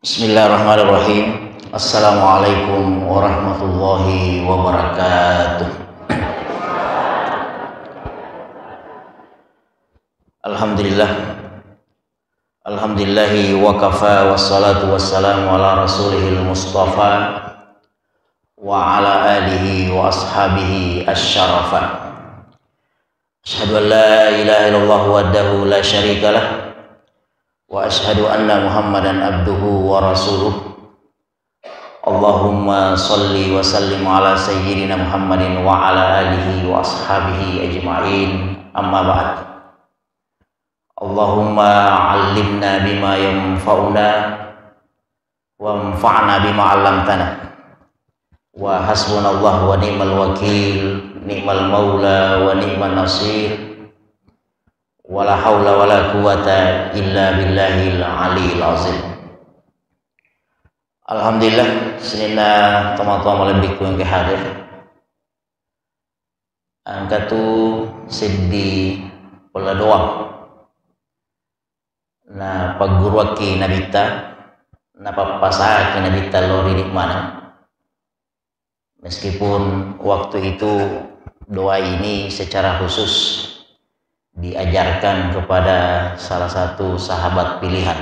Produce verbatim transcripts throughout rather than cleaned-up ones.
Bismillahirrahmanirrahim. Assalamualaikum warahmatullahi wabarakatuh. Alhamdulillah. Alhamdulillahi wa kafa, wassalatu wassalamu ala rasulihil mustafa wa ala alihi wa ashabihi asyarafa. Asyhadu an la ilaha illallah wahdahu la syarika lah, wa asyhadu anna Muhammadan abduhu wa rasuluh. Allahumma salli wa sallim ala sayyidina Muhammadin wa ala alihi wa ashabihi ajma'in. Amma ba'd. Allahumma allimna bima yanfa'una, wanfa'na bima 'allamtana. Wa hasbunallahu wa ni'mal wakil, ni'mal maula wa ni'man nasir. Wala haula wala quwwata illa billahil aliyil azim. Alhamdulillah, sininna tomatoa malebbiku engka hadir. Engkatu seddi pella doang. Napagguruakki Nabitta, napappasaki Nabitta lao ri idi maneng. Meskipun waktu itu doa ini secara khusus diajarkan kepada salah satu sahabat pilihan,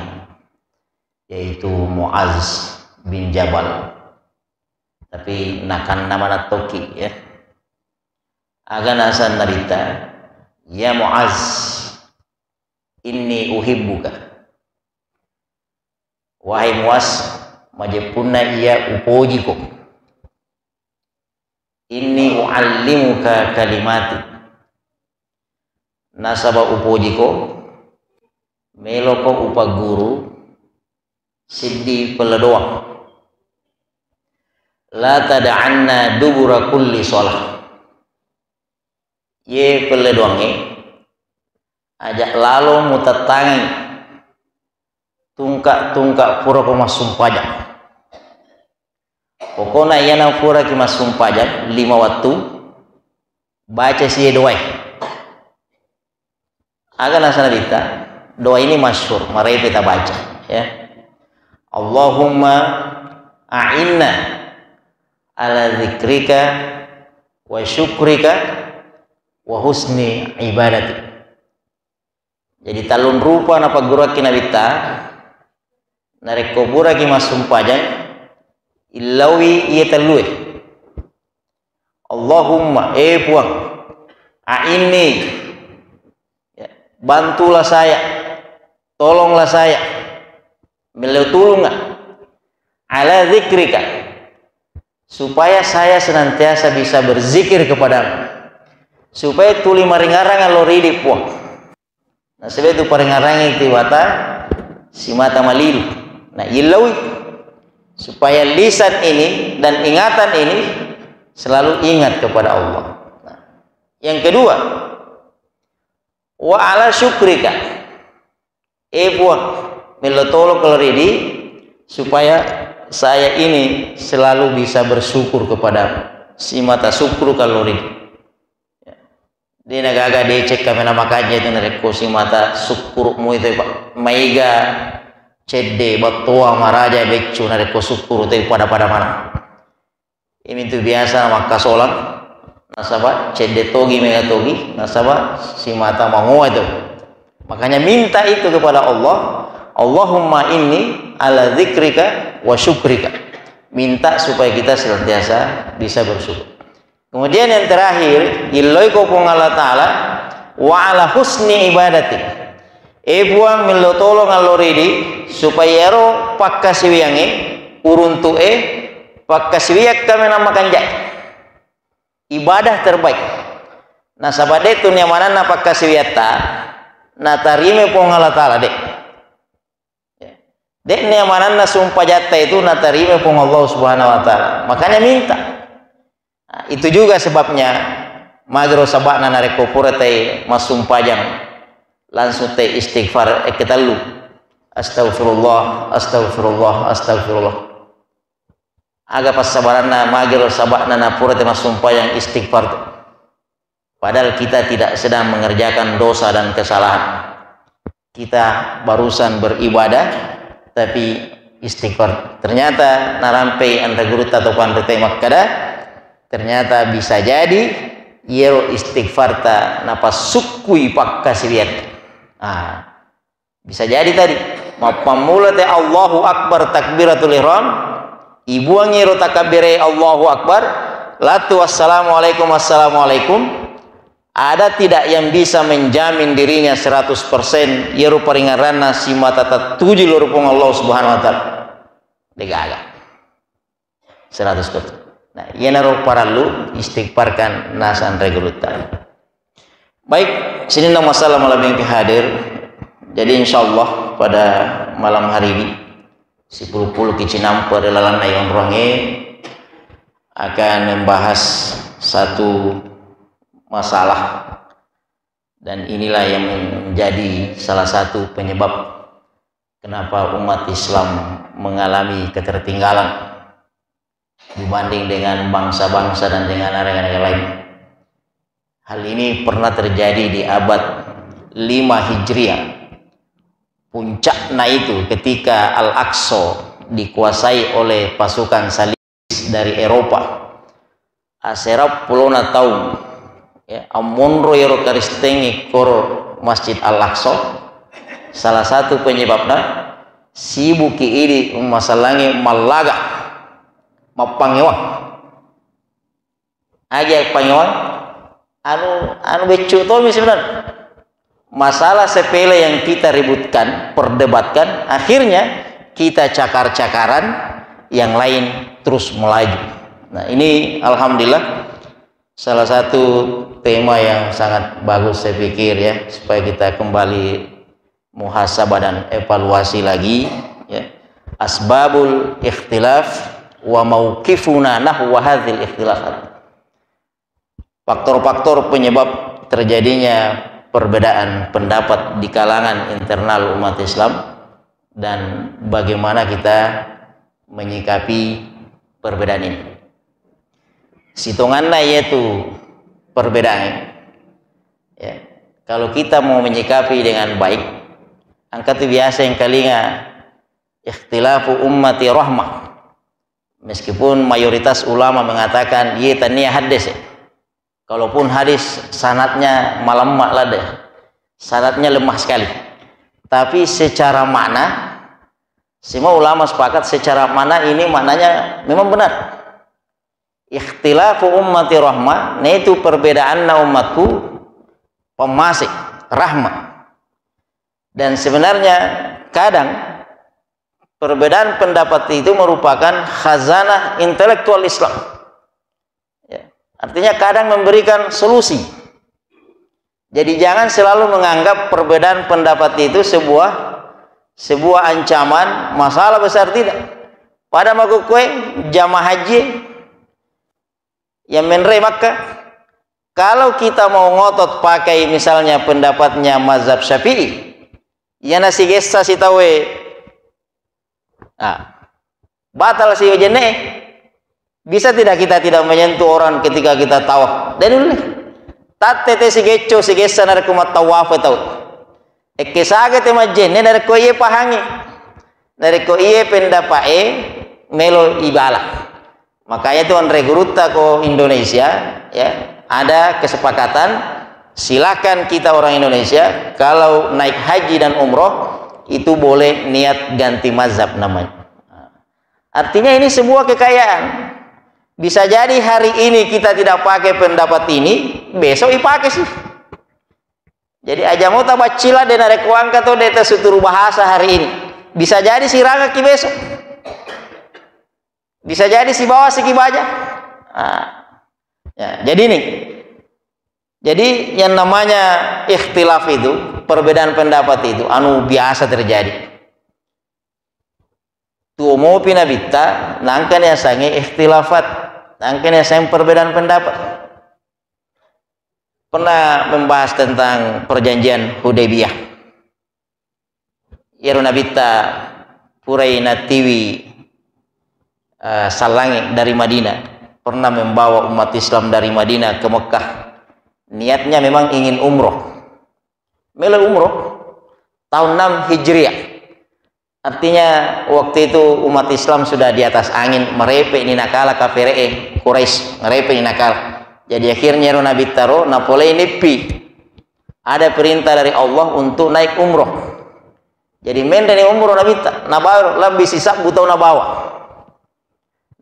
yaitu Muaz bin Jabal. Tapi nakanna manattoki, ya. Aga nasenna Nabitta, "Ya Muaz, inni uhibbuka." Wahai Muaz, majeppunna iya upojiko. Inni uallimuka kalimati. Nasaba upojiko, meloko upagguru siddi pella doang. La tada'anna dubura kulli shalah. Ye pella doangnge, aja lalo mutattangi tungka-tungka purako massumpajang. Pokokna iyana puraki massumpajang lima wattu, baca sie doae. Aga nasenna Nabitta, doa ini masyhur, marepe tabaca, ya. Allahumma a'inna ala dzikrika wa syukrika wa husni ibadati. Jadi tallung rupa napagguruakki Nabitta, narekko puraki massumpajang, illaui iye tellue. Allahumma, eh Puang, a'inni, ya, bantulah saya, tolonglah saya, mellau tulungnga, ala dzikrika, supaya saya senantiasa bisa berzikir kepadamu, supaya tuli maringarang lao ri idi Puang. Nasaba itu paringarangi tiwata simata malilu. Nah, illaui supaya lisan ini dan ingatan ini selalu ingat kepada Allah. Nah, yang kedua, wa ala syukrika. Eh Puang, mello tolong kalau ridi supaya saya ini selalu bisa bersyukur kepada simata syukur kalau ridi. Dena gaga deceng kamena makanja itu narekko simata sukkuru'mu itu, Pak. Maiga cedde, battoa, maraja, beccu narekko sukkuru tu pada-pada mana. Imintu biasa makkasolang nasaba cedde togi, mega togi nasaba simata mangoa itu. Makanya minta itu kepada Allah, Allahumma inni ala dzikrika wa syukrika. Minta supaya kita senantiasa bisa bersyukur. Kemudian yang terakhir, illoiko Puang Allah Ta'ala, wa ala husni ibadati. Eh Puang, mello tolong allo ridi, supaya ero pakkasiwiangnge, uruntu'e, pakkasiwiang kamenang makanjai. Ibadah terbaik. Nasaba de tu niamananna pakkasiwiatta, natarima Puang Allah Ta'ala de. Ya. De'ni amananna sumpajatta itu natarima Puang Allah Subhanahu wa Ta'ala. Makanya minta. Nah, itu juga sebabnya magero saba'na narekko pura tai massumpajang, langsung tai istighfar, eh, ketellu. Astaghfirullah, astaghfirullah, astaghfirullah. Aga passabaranna magero saba'na napura tai massumpajang istighfar tu. Padahal kita tidak sedang mengerjakan dosa dan kesalahan. Kita barusan beribadah, tapi istighfar. Ternyata narampei anre gurutta atau panrita makkeda, ternyata bisa jadi iyaro istighfarta napassukkui pakkasiwiang. Ah, bisa jadi tadi mappammula te Allahu Akbar takbiratul ihram, ibuang iyaro takabbere Allahu Akbar, latu assalamualaikum, assalamualaikum, ada tidak yang bisa menjamin dirinya seratus persen iyaro paringerranna simata tattuju lao ri Puang Allah Subhanahu wa Ta'ala? Degaga. Seratus persen. Nah, iyanaro parellu istighfarkan naseng anre gurutta. Baik, sininna masalah malebbi engka hadir. Jadi, insyaallah pada malam hari ini, sipulupulu ki cinampe ri lalenna yonroangnge, akan membahas satu masalah, dan inilah yang menjadi salah satu penyebab kenapa umat Islam mengalami ketertinggalan dibanding dengan bangsa-bangsa dan dengan negara-negara lain. Hal ini pernah terjadi di abad lima Hijriah. Puncaknya itu ketika Al-Aqsa dikuasai oleh pasukan Salib dari Eropa. Asera pulona taung, ya, ammonro iyaro Karistengnge koro Masjid Al-Aqsa. Salah satu penyebabnya, sibuki idi umma sellangnge mallaga, mappangewang. Agi appangewang? Anu, anu beccu tomi sebenarnya. Masalah sepele yang kita ributkan, perdebatkan, akhirnya kita cakar-cakaran, yang lain terus melaju. Nah, ini alhamdulillah salah satu tema yang sangat bagus, saya pikir, ya, supaya kita kembali muhasabah dan evaluasi lagi, ya. Asbabul ikhtilaf wa mauqifuna nahwa hadzal ikhtilafat. Faktor-faktor penyebab terjadinya perbedaan pendapat di kalangan internal umat Islam dan bagaimana kita menyikapi perbedaan ini. Sitonganna yaitu perbedaan. Ya. Kalau kita mau menyikapi dengan baik, engka tu biasa engkalinga ikhtilafu ummati rahmah. Meskipun mayoritas ulama mengatakan, iye, tania hadis, ya. Kalaupun hadis sanadnya malemma ladde, sanadnya lemah sekali. Tapi secara makna, semua ulama sepakat secara makna ini maknanya memang benar. Ikhtilafu ummati rahmah, naitu perbedaanna ummatku pemmasik, rahmah. Dan sebenarnya kadang perbedaan pendapat itu merupakan khazanah intelektual Islam. Ya. Artinya kadang memberikan solusi. Jadi jangan selalu menganggap perbedaan pendapat itu sebuah sebuah ancaman, masalah besar, tidak. Pada makkukue jamaah haji yang menre Makkah, kalau kita mau ngotot pakai misalnya pendapatnya mazhab Syafi'i, yana sigessa sitawe, ah, batal si jenne. Bisa tidak kita tidak menyentuh orang ketika kita tawaf? Dan ini tatte te sigecco sigessa narekko mattawaf tau. Ekke sage te majjenne narekko iye pahangi. Narekko iye pendapa'e melo ibala. Makanya tu anre gurutta ko Indonesia, ya, ada kesepakatan, silakan kita orang Indonesia kalau naik haji dan umroh itu boleh niat ganti mazhab namanya. Artinya ini sebuah kekayaan. Bisa jadi hari ini kita tidak pakai pendapat ini, besok dipakai sih. Jadi aja mau tabaccila de narekko angka to de tasuturu bahasa hari ini. Bisa jadi sirangaki besok. Bisa jadi sibawa siki baja. Ah. Ya, jadi ini. Jadi yang namanya ikhtilaf itu, perbedaan pendapat itu, anu biasa terjadi. Tuo mopi nabitta, nangka niasangi ikhtilafat, nangka niasangi perbedaan pendapat. Pernah membahas tentang perjanjian Hudaybiyah. Iyaro nabitta purai natiwi, eh, sallangi dari Madinah, pernah membawa umat Islam dari Madinah ke Mekah. Niatnya memang ingin umroh. Melo umroh tahun enam Hijriah. Artinya, waktu itu umat Islam sudah di atas angin, merepe ni nakala kafir e Quraisy, merepe ni nakala. Jadi, akhirnya ro Nabi taro, napolei neppi. Ada perintah dari Allah untuk naik umroh. Jadi, menre ni umroh Nabi ta, nabawa lebih sisabbu tau nabawa.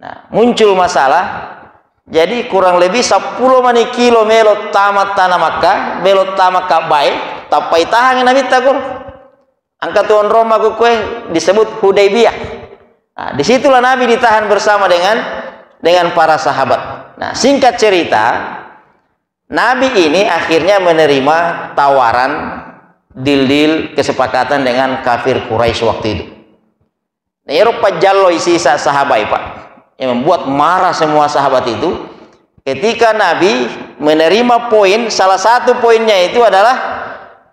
Nah, muncul masalah. Jadi, kurang lebih seppulo mani kilo melo tama tanah Makkah, melo tama Ka'bah e, tappai tahangi Nabi ta koro. Engka tu onrong makkukue disebut Hudaybiyah. Nah, disitulah Nabi ditahan bersama dengan, dengan para sahabat. Nah, singkat cerita, Nabi ini akhirnya menerima tawaran, deal-deal, kesepakatan dengan kafir Quraisy waktu itu. Nah, ero pajjalloi sisa sahabai, Pak, yang membuat marah semua sahabat itu, ketika Nabi menerima poin, salah satu poinnya itu adalah,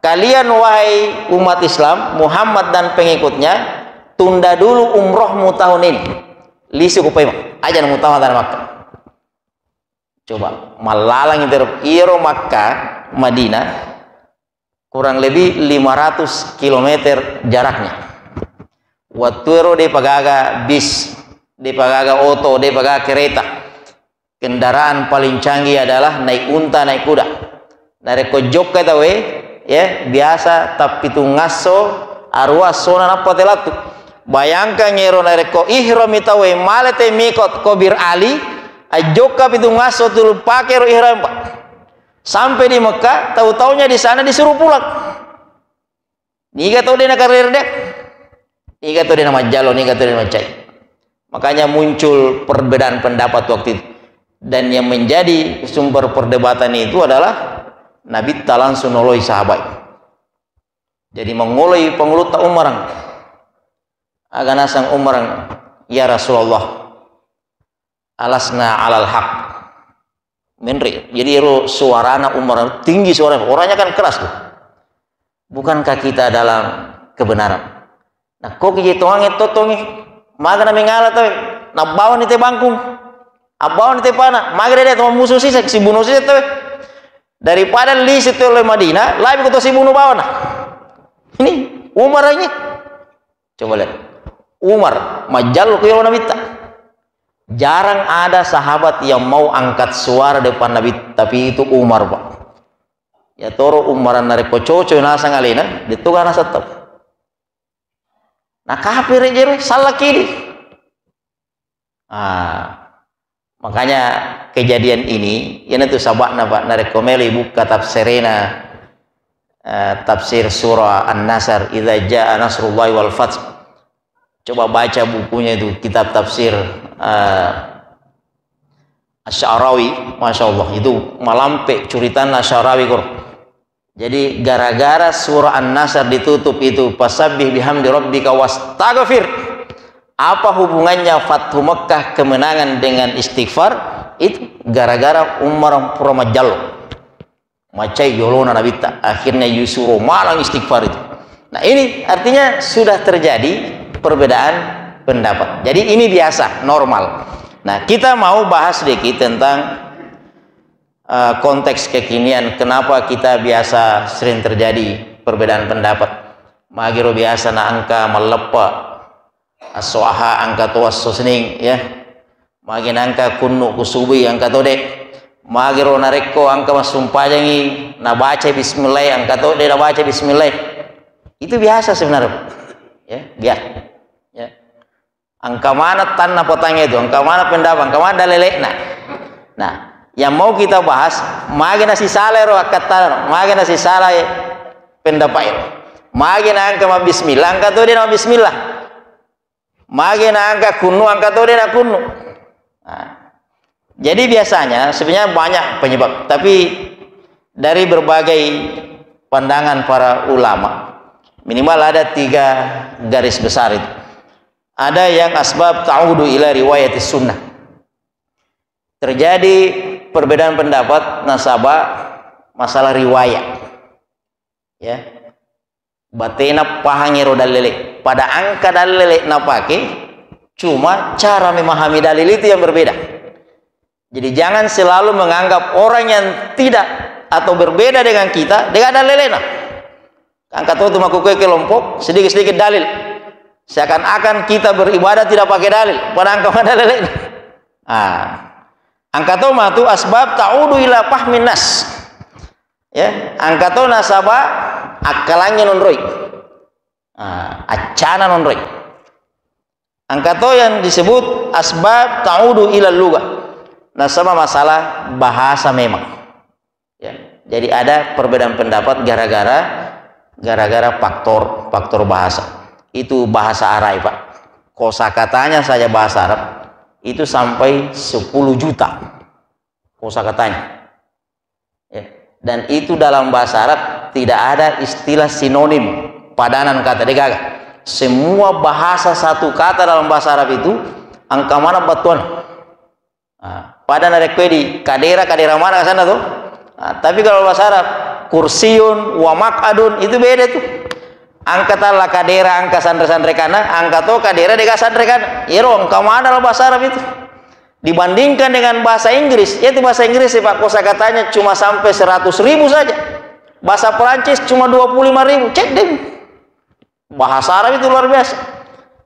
"Kalian, wahai umat Islam, Muhammad dan pengikutnya, tunda dulu umrohmu tahun ini. Lisu ku paimeng, aja mutama tanah Makkah." Coba, mallalang itu, ero Makkah, Madinah, kurang lebih lima ratus kilometer jaraknya. Wattu ero de pagaga bis, de pagaga oto, de pagaga kereta. Kendaraan paling canggih adalah naik unta, naik kuda. Narekko jokka tauwe, ya, biasa tappitung asso, arua assona nappa te lattu. Bayangkan ero narekko ihrami tauwe male te mikot ko Bir Ali, ajokka pitung asso tulu pake ro ihram, Pak. Sampai di Mekah, tau-taunya di sana disuruh pulang. Niga tau de nakarere de? Niga tau de namajjalo, niga tau de namacai. Makanya muncul perbedaan pendapat waktu itu. Dan yang menjadi sumber perdebatan itu adalah Nabitta langsung noloi sahabat. Jadi mengoloi pangulutta Umar. Aga nasang Umar, "Ya Rasulullah, alasna alal haq." Menre. Jadi ero suarana Umar, tinggi suaranya. Orangnya kan keras tuh. "Bukankah kita dalam kebenaran?" Nah, ko kiji tongange totongi, magana mengala tawe. Nabbawani te bangkung. Abbawani te pana. Magana de to musuh sisa, sibunuh sisa tawe. Daripada lisi te oleh Madinah, lebih ko to sibunuh bawana. Ini Umar ini. Coba lihat. Umar, majjallo ku iyaro Nabitta. Jarang ada sahabat yang mau angkat suara depan Nabi, tapi itu Umar, Pak. Ya toro Umar narekko cocok nasang alena, detto gana settau. Nah, kafir jero, salah kiri. Ah, makanya kejadian ini, iyanatu sababna, Pak, narekko melo ibukka tafsirena, eh, tafsir surah An-Nasr, "Idza jaa nasrullahi wal fath." Coba baca bukunya itu, kitab tafsir, eh, Asy-Sya'rawi, Masya Allah, itu malampe curitanna Asy-Sya'rawi koro. Jadi, gara-gara surah An-Nasr ditutup itu, "Fasabbih bihamdi rabbika wastaghfir." Apa hubungannya Fathu Mekah, kemenangan, dengan istighfar? Itu gara-gara Umar pura majjallo. Macai yolona Nabitta, akhirnya yusuro malang istighfar itu. Nah, ini artinya sudah terjadi perbedaan pendapat. Jadi, ini biasa, normal. Nah, kita mau bahas sedikit tentang eh, konteks kekinian, kenapa kita biasa sering terjadi perbedaan pendapat. Magiro biasa na engka malleppa, asso aha engka to asso sening, ya. Magi na engka kunnu ku subui engka to de. Magiro narekko engka massumpajangi, nabaca bismillah, engka to de nabaca bismillah. Itu biasa sebenarnya. Ya, biasa. Ya. Engka mana tanna potang itu, engka mana pendapat, engka mana dalele'na. Nah, yang mau kita bahas, magi nasisala ero akkattana, magi nasisala pendapat ero. Magi na engka mabbismillah, engka to de na mabbismillah. Magi na engka kunnu, engka to de na kunnu. Nah, jadi biasanya sebenarnya banyak penyebab, tapi dari berbagai pandangan para ulama, minimal ada tiga garis besar itu. Ada yang asbab ta'udu ila riwayati sunnah. Terjadi perbedaan pendapat nasaba masalah riwayat. Ya. Batena pahangi ro dalele. Pada angka dalele napake, cuma cara memahami dalil itu yang berbeda. Jadi jangan selalu menganggap orang yang tidak atau berbeda dengan kita, dengan dalilena. Angka to tu makkukue kelompok, sedikit-sedikit dalil. Seakan-akan kita beribadah tidak pakai dalil, padahal engka mana dalil. Ah. Engka to matu asbab ta'udu ila fahmin nas. Ya, engka to nasaba akkalangnge nonroi. Ah, accana nonroi. Engka to yang disebut asbab ta'udu ila lugah. Nasaba masalah bahasa memang. Ya, jadi ada perbedaan pendapat gara-gara gara-gara faktor faktor bahasa. Itu bahasa Arab, Pak. Kosakatanya saja bahasa Arab itu sampai sepuluh juta kosakatanya. Ya. Dan itu dalam bahasa Arab tidak ada istilah sinonim padanan kata, de' gaga. Semua bahasa satu kata dalam bahasa Arab itu engka mana battuanna. Ah, pada narekko di kadera, kadera mana sana tuh? Ah, tapi kalau bahasa Arab, kursiun, wa mak'adun, itu beda tuh. Engka talla kadera, engka sanre-sanre kana, engka to kadera de' gaga sanre kana. Iyaro engka mana dalam bahasa Arab itu. Dibandingkan dengan bahasa Inggris, yaitu bahasa Inggris, Pak, kosakatanya cuma sampai seratus ribu saja. Bahasa Perancis cuma dua puluh lima ribu. Cek deh. Bahasa Arab itu luar biasa.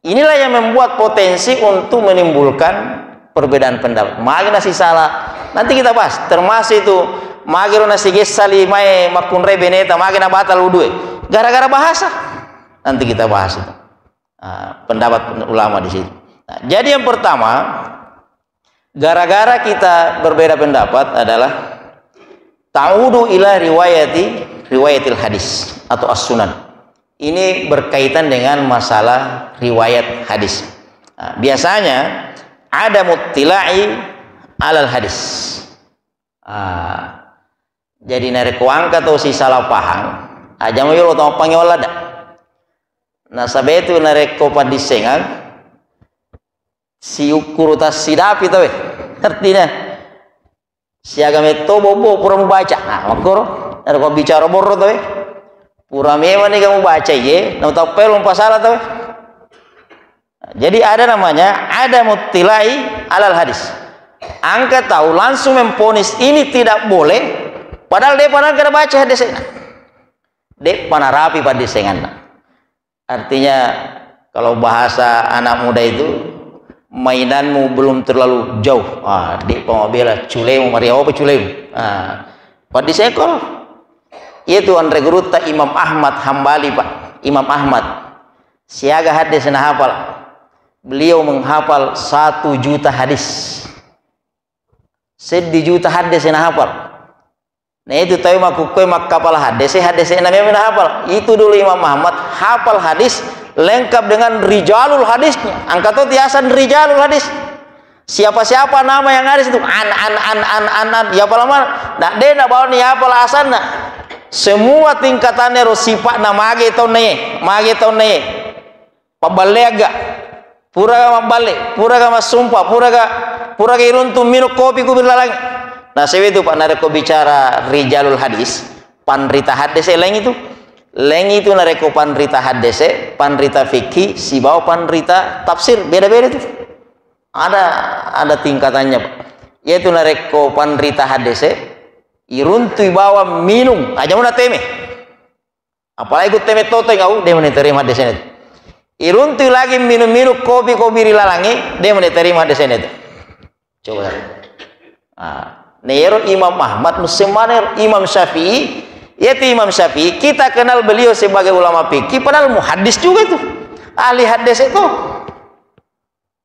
Inilah yang membuat potensi untuk menimbulkan perbedaan pendapat. Magi nasi salah. Nanti kita bahas. Termasuk itu, magi ro nasi gessali mae makkunrai beneta, magi na batal wudue. Gara-gara bahasa. Nanti kita bahas itu. Ah, pendapat ulama di situ. Nah, jadi yang pertama, gara-gara kita berbeda pendapat adalah ta'udu ila riwayati riwayatil hadis atau as-sunan. Ini berkaitan dengan masalah riwayat hadis. Nah, biasanya ada muttila'i alal hadis. Ah, jadi narekko engka to si salah paham, aja mo yolo to pangewalla da. Nasaba itu narekko paddissengang, siukkuru tassidapi tauwe. Artinya, siaga metto bobo pura mubaca. Nah, makkoro. Narekko bicara borro tauwe, pura memang ni kamu baca, iye, na utappai lo pasala tauwe. Jadi ada namanya ada muttilai alal hadis. Angka tahu langsung memponis ini tidak boleh, padahal dia pernah kena baca hadis ini. Dia pernah rapi pada senganna. Artinya, kalau bahasa anak muda itu, mainanmu belum terlalu jauh. Ah, di pemabela culemu, Maria apa culemu? Ah, pada sekol. Itu anre gurutta Imam Ahmad Hambali, Pak. Imam Ahmad. Siaga hadis na hafal. Beliau menghafal satu juta hadis. Seddi juta hadis na hafal. Nah, itu tahu makkukkoe makkapal hadis, hadis na memang na hafal. Itu dulu Imam Ahmad hafal hadis lengkap dengan rijalul hadisnya. Angka to tiasan rijalul hadis. Siapa-siapa nama yang ada situ, an, an, an, an, an, an, ya pala mana? Nah, dia nak bawa ni apa lah asanna. Semua tingkatannya ro sifat na mage tau ne, mage tau ne. Pabballe aga. Pura ga mabballe, pura ga massumpa, pura ga, pura ga iruntu minum kopi ku bilalang. Nah, sewe itu, Pak, narekko bicara rijalul hadis, panrita hadis lain itu. Lain itu narekko panrita hadis, panrita fikih, sibawa panrita tafsir, beda-beda itu. Ada, ada tingkatannya, Pak. Yaitu narekko panrita hadis, iruntui bawang minung, aja muna teme. Apalagi ku teme toteng au, de muni terima hadis ini. Iruntui lagi minum-minum kopi-kopi ri lalangi, de muni terima hadis ini. Coba. Ah, nero Imam Ahmad, musim mana Imam Syafi'i, yaitu Imam Syafi'i, kita kenal beliau sebagai ulama fikih, padahal muhaddis juga itu. Ahli hadis itu.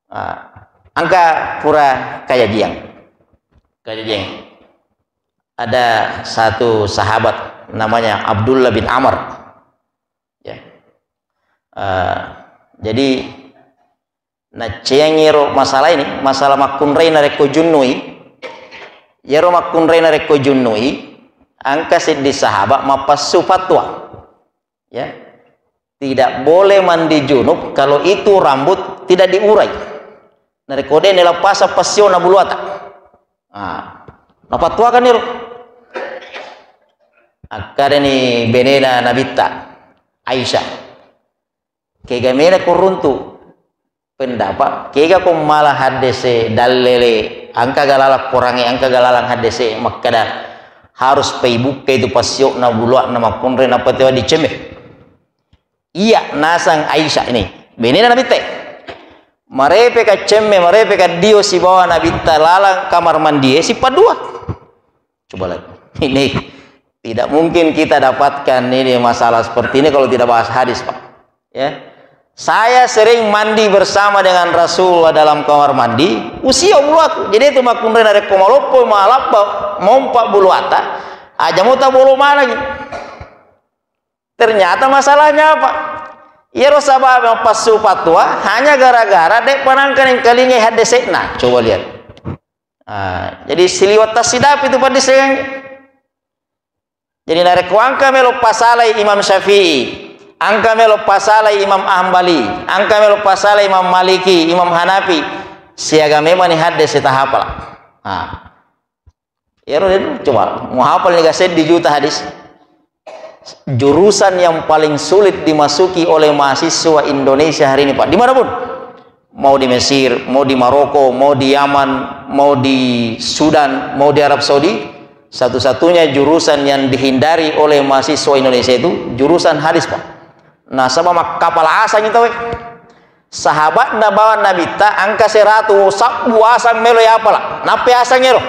Ah, angka pura kajajiang. Kajajiang. Ada satu sahabat namanya Abdullah bin Amr. Ya. Ah, jadi, nacceang ero masalah ini, masalah makkunrai narekko junnui. Yero makkunrai narekko junnui, angka seddi sahabat mappassu fatwa. Ya. Tidak boleh mandi junub kalau itu rambut tidak diurai. Narekko de' neleppasang passiona buluata. Ah, napattuakan ero. Akkadani benena Nabitta, Aisyah. Kega mena ko runtu pendapat, kega ko mala haddese dallele, angka galalang korange, angka galalang haddese makkada harus paibukka itu passiona buluana makkunrai nappa tewa dicemme. Iya nasang Aisyah ini. Benena Nabitta. Marepe kaccemme, marepe kaddio sibawa Nabitta lalang kamar mandie, sipaddua. Coba lihat. Ini tidak mungkin kita dapatkan ini masalah seperti ini kalau tidak bahas hadis, Pak. Ya. Saya sering mandi bersama dengan Rasulullah dalam kamar mandi, usia bulu aku. Jadi itu makkunrai narekko maloppo, malappa, mompa bulu ata, aja mau tabolo managi. Ternyata masalahnya apa? Iyaro sabab passu fatwa hanya gara-gara de' panangka nengkalingai haddese'na. Coba lihat. Ah, jadi siliwat tassidapi tu paddissengang. Jadi narekko engka melo pasalai Imam Syafi'i, engka melo pasalai Imam Hambali, engka melo pasalai Imam Maliki, Imam Hanafi, siaga memang ni haddese tahapal. Ah. Iyaro itu, coba, muhafal ni ga seddi juta hadis. Jurusan yang paling sulit dimasuki oleh mahasiswa Indonesia hari ini, Pak, dimanapun. Mau di Mesir, mau di Maroko, mau di Yaman, mau di Sudan, mau di Arab Saudi, satu-satunya jurusan yang dihindari oleh mahasiswa Indonesia itu jurusan hadis, Pak. Nasaba makkapala asang itu, weh. Sahabatna bawang Nabitta engka seratu sabbu asang melo yapala. Nappi asang ero.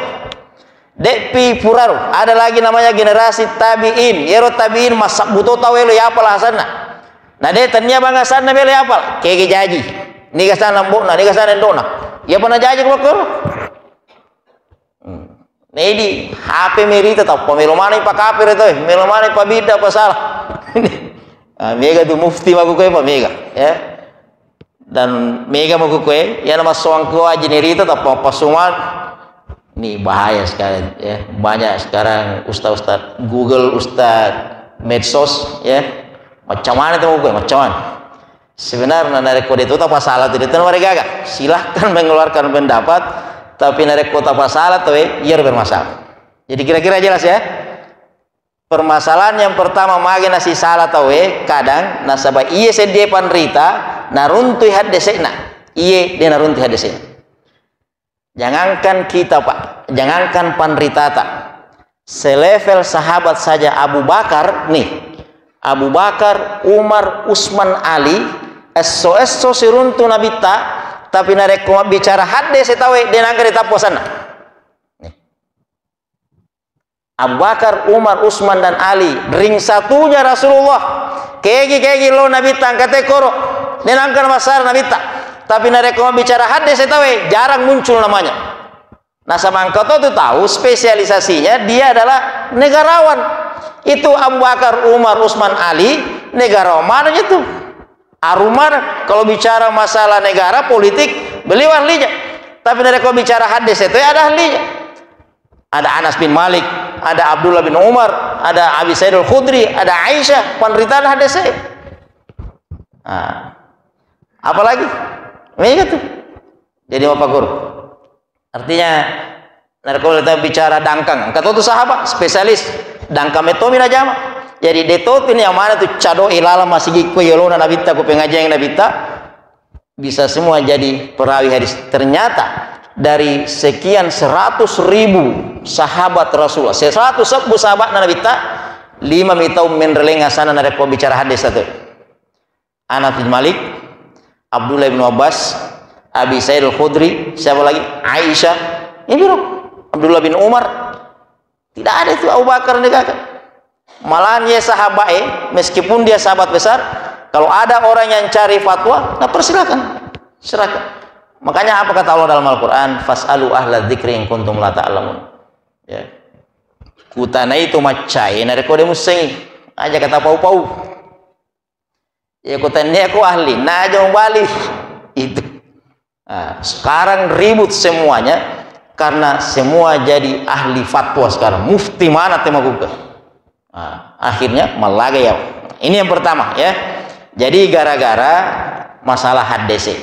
De'pi puraro, ada lagi namanya generasi tabi'in. Iyaro tabi'in massabbu to tau elo yapala asanna. Na de' tennia bang asanna melo yapala. Kege jaji. Niga sana mbokna, niga sana endokna. Iyapa na jaji ko makkoro. Hmm. Nedi H P merita tappa melo maneng pakapere to, melo maneng pabidda apa salah. Ah, mega tu mufti maku koe pa mega, ya. Dan mega maku koe, ya nama soang ko aji nerita tappa passuman. Ini bahaya sekali, ya. Banyak sekarang ustaz-ustaz Google, ustaz medsos, ya. Macam mana tu maku koe, macam mana? Sebenarnya narekko de' to tapasala tu de' to namaregaga. Silahkan mengeluarkan pendapat, tapi narekko tapasala tu, eh, iya bermasalah. Jadi kira-kira jelas ya? Permasalahan yang pertama magi nasisala tau, eh, kadang nasaba iye seddie panrita naruntui haddese'na. Iye de' naruntui haddese'na. Jangankan kita, Pak, jangankan panritata. Selevel sahabat saja Abu Bakar, nih. Abu Bakar, Umar, Utsman, Ali, esso-esso siruntu Nabitta, tapi narekko mabbicara haddese tauwe, de' nangka ditappo sanna. Nih. Abu Bakar, Umar, Utsman, dan Ali, ring satunya Rasulullah. Kegi-kegi lo Nabitta angkate koro. De' nangka massara Nabitta. Tapi narekko mabbicara haddese tauwe, jarang muncul namanya. Nasaba engka to tu tau spesialisasinya dia adalah negarawan. Itu Abu Bakar, Umar, Utsman, Ali, negarawan mananya tu. Arum mana? Kalau bicara masalah negara, politik, beliau ahlinya. Tapi narekko bicara haddese tauwe, ada ahlinya. Ada Anas bin Malik, ada Abdullah bin Umar, ada Abi Sa'id Al-Khudri, ada Aisyah, panritana haddese. Ah. Apalagi? Mega tu. Jadi apa guru? Artinya, narekko kita bicara dangkang, engka to tu sahabat spesialis dangkang metto mi najama. Jadi de' to tu ni amana tu cado ilalang masigi ko yolona Nabitta, ko pengajian Nabitta. Bisa semua jadi perawi hadis. Ternyata dari sekian seratus ribu sahabat Rasulullah, seratus sebbu sahabat Nabitta, lima mi tau menreleng asana narekko bicara hadis satu. Anas bin Malik, Abdullah bin Abbas, Abi Sa'id Al-Khudri, siapa lagi? Aisyah. Ini loh, Abdullah bin Umar. Tidak ada itu Abu Bakar negaka. Malahan ya sahabat, eh, meskipun dia sahabat besar, kalau ada orang yang cari fatwa, nah persilakan. Silakan. Makanya apa kata Allah dalam Al-Quran? "Fas'alu ahla dzikri in kuntum la ta'lamun." Ya. Kutanai tu maccai, narekko de' mussengi. Aja kata pau-pau. Ya, ko tennia ko ahli, na aja mubali. Itu. Ah, sekarang ribut semuanya karena semua jadi ahli fatwa sekarang. Mufti mana tema kuka? Ah, akhirnya malaga ya. Ini yang pertama ya. Jadi gara-gara masalah haddese.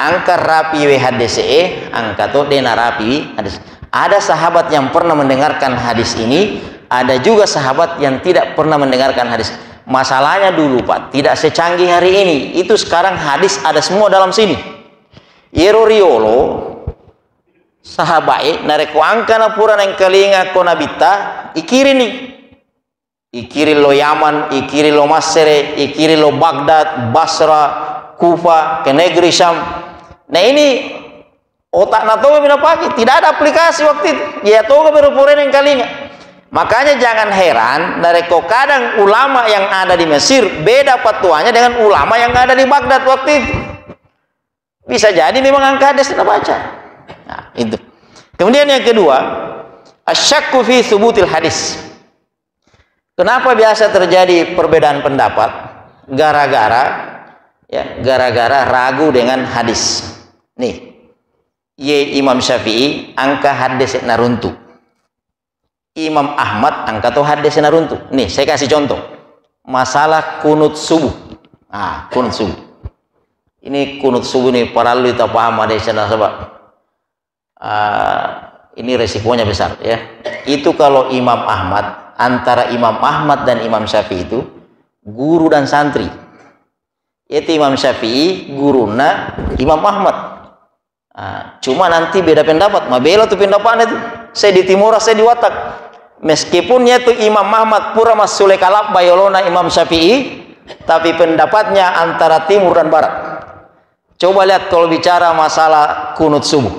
Angka rapi we haddese, angka to de' narapi hadis. Ada sahabat yang pernah mendengarkan hadis ini, ada juga sahabat yang tidak pernah mendengarkan hadis. Masalahnya dulu, Pak, tidak secanggih hari ini. Itu sekarang hadis ada semua dalam sini. Yero riolo, sahabae, narekko angkana pura nengkalinga ko Nabitta, ikirini. Ikiring lo Yaman, ikiring lo Masere, ikiring lo Baghdad, Basra, Kufa, ke negeri Syam. Nah, ini otakna toga mi napake, tidak ada aplikasi waktu itu. Iya toga baru purana engkalinga. Makanya jangan heran narekko kadang ulama yang ada di Mesir beda fatwanya dengan ulama yang ada di Baghdad waktu itu. Bisa jadi memang engka hadis nabaca. Nah, itu. Kemudian yang kedua, asyakku fi subutil hadis. Kenapa biasa terjadi perbedaan pendapat? Gara-gara, ya, gara-gara ragu dengan hadis. Nih, ye Imam Syafi'i engka hadis naruntu. Imam Ahmad engka to hadis naruntu. Nih, saya kasih contoh. Masalah kunut subuh. Ah, kunut subuh. Ini kunut subuh nih parallu kita paham hadis nasaba, ah, ini resikonya besar, ya. Itu kalau Imam Ahmad, antara Imam Ahmad dan Imam Syafi'i itu guru dan santri. Itu Imam Syafi'i guruna Imam Ahmad. Ah, cuma nanti beda pendapat, mabela tu pendapatnya tu. Saya di Timur, saya di Watak. Meskipun yaitu Imam Ahmad pura massule kalabba yolona Imam Syafi'i, tapi pendapatnya antara Timur dan Barat. Coba lihat kalau bicara masalah kunut subuh.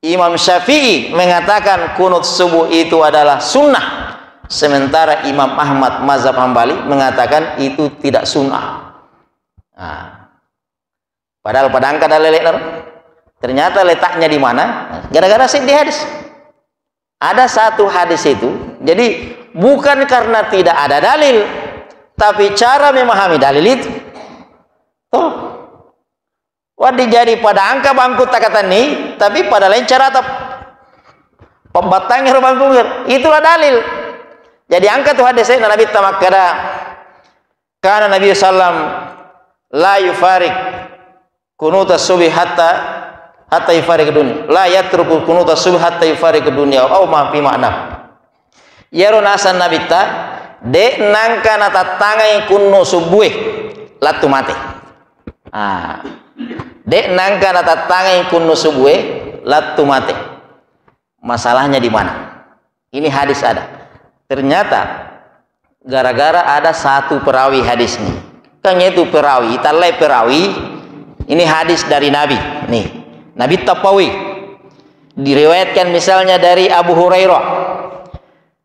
Imam Syafi'i mengatakan kunut subuh itu adalah sunnah, sementara Imam Ahmad mazhab Hambali mengatakan itu tidak sunnah. Nah, padahal padangka dalil. Ternyata letaknya di mana? Gara-gara seddi hadis. Ada satu hadis itu, jadi bukan karena tidak ada dalil, tapi cara memahami dalil itu. Tuh. Waddi jadi pada engka bangku takatanni, tapi pada lain cara tap-, pembatangnya ro bangku. Itulah dalil. Jadi engka tu hadis na Nabi ta makkada, kana Nabi sallam la yufarik kunuta subhi hatta, hatta yufarik dunia. La yatruku kunuta subhi hatta yufarik dunia. Au ma fi makna. Iyaro naseng Nabitta, de' nangka natattangai kunnu subuhe, lattu mate. Ah. De' nangka natattangai kunnu subuhe, lattu mate. Masalahnya di mana? Ini hadis ada. Ternyata gara-gara ada satu perawi hadis ini. Kan itu perawi, tallai perawi, ini hadis dari Nabi. Nih, Nabi tapawi. Diriwayatkan misalnya dari Abu Hurairah.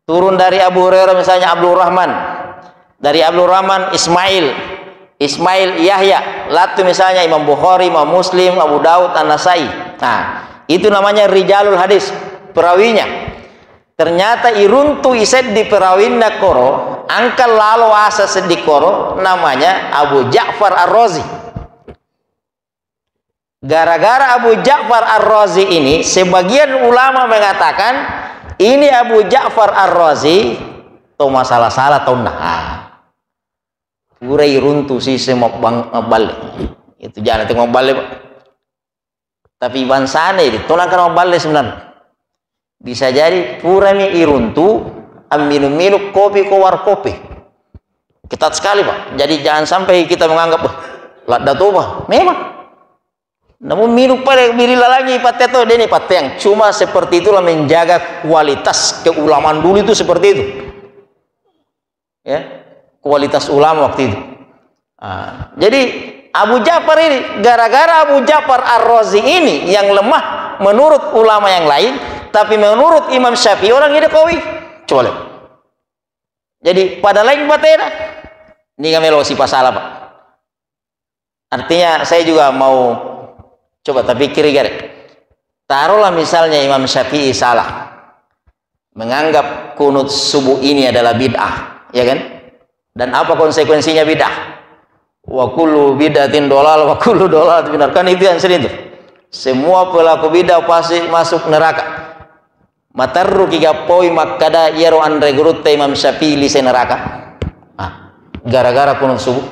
Turun dari Abu Hurairah misalnya Abdul Rahman. Dari Abdul Rahman Ismail. Ismail Yahya. Lattu misalnya Imam Bukhari, Imam Muslim, Abu Daud, An-Nasai. Nah, itu namanya rijalul hadis, perawinya. Ternyata iruntu iseddi perawinna koro, angka lalo asa seddi koro, namanya Abu Ja'far Ar-Razi. Gara-gara Abu Ja'far Ar-Razi ini, sebagian ulama mengatakan ini Abu Ja'far Ar-Razi to masalah-salah taunna. Ah. Pura iruntu sise mabbang-, mabballe. Itu jana te mabballe, Pak. Tapi bangsana itu, tolong kan mabballe sebenarnya. Bisa jadi purami iruntu, amminum-minum kopi ko warkop. Ketat sekali, Pak. Jadi jangan sampai kita menganggap, "Wah, ladda to, Pak." Memang. Namun minum pada biri lalangi patte to, deni patte yang. Cuma seperti itulah menjaga kualitas keulamaan dulu itu seperti itu. Ya, kualitas ulama waktu itu. Ah, jadi Abu Ja'far ini, gara-gara Abu Ja'far Ar-Razi ini yang lemah menurut ulama yang lain, tapi menurut Imam Syafi'i orang ini kawi. Coba lihat. Jadi pada lain batena. Ini kami lo si pasala, Pak. Artinya saya juga mau coba tapi kiri gare. Taruhlah misalnya Imam Syafi'i salah. Menganggap kunut subuh ini adalah bid'ah, ya kan? Dan apa konsekuensinya bid'ah? Wa kullu bid'atin dolal, wa kullu dolal benar. Kan itu yang sering tuh. Semua pelaku bid'ah pasti masuk neraka. Materru ki gappoi makkada iyaro anre gurutta Imam Syafi'i lise neraka. Ah, gara-gara kunut subuh.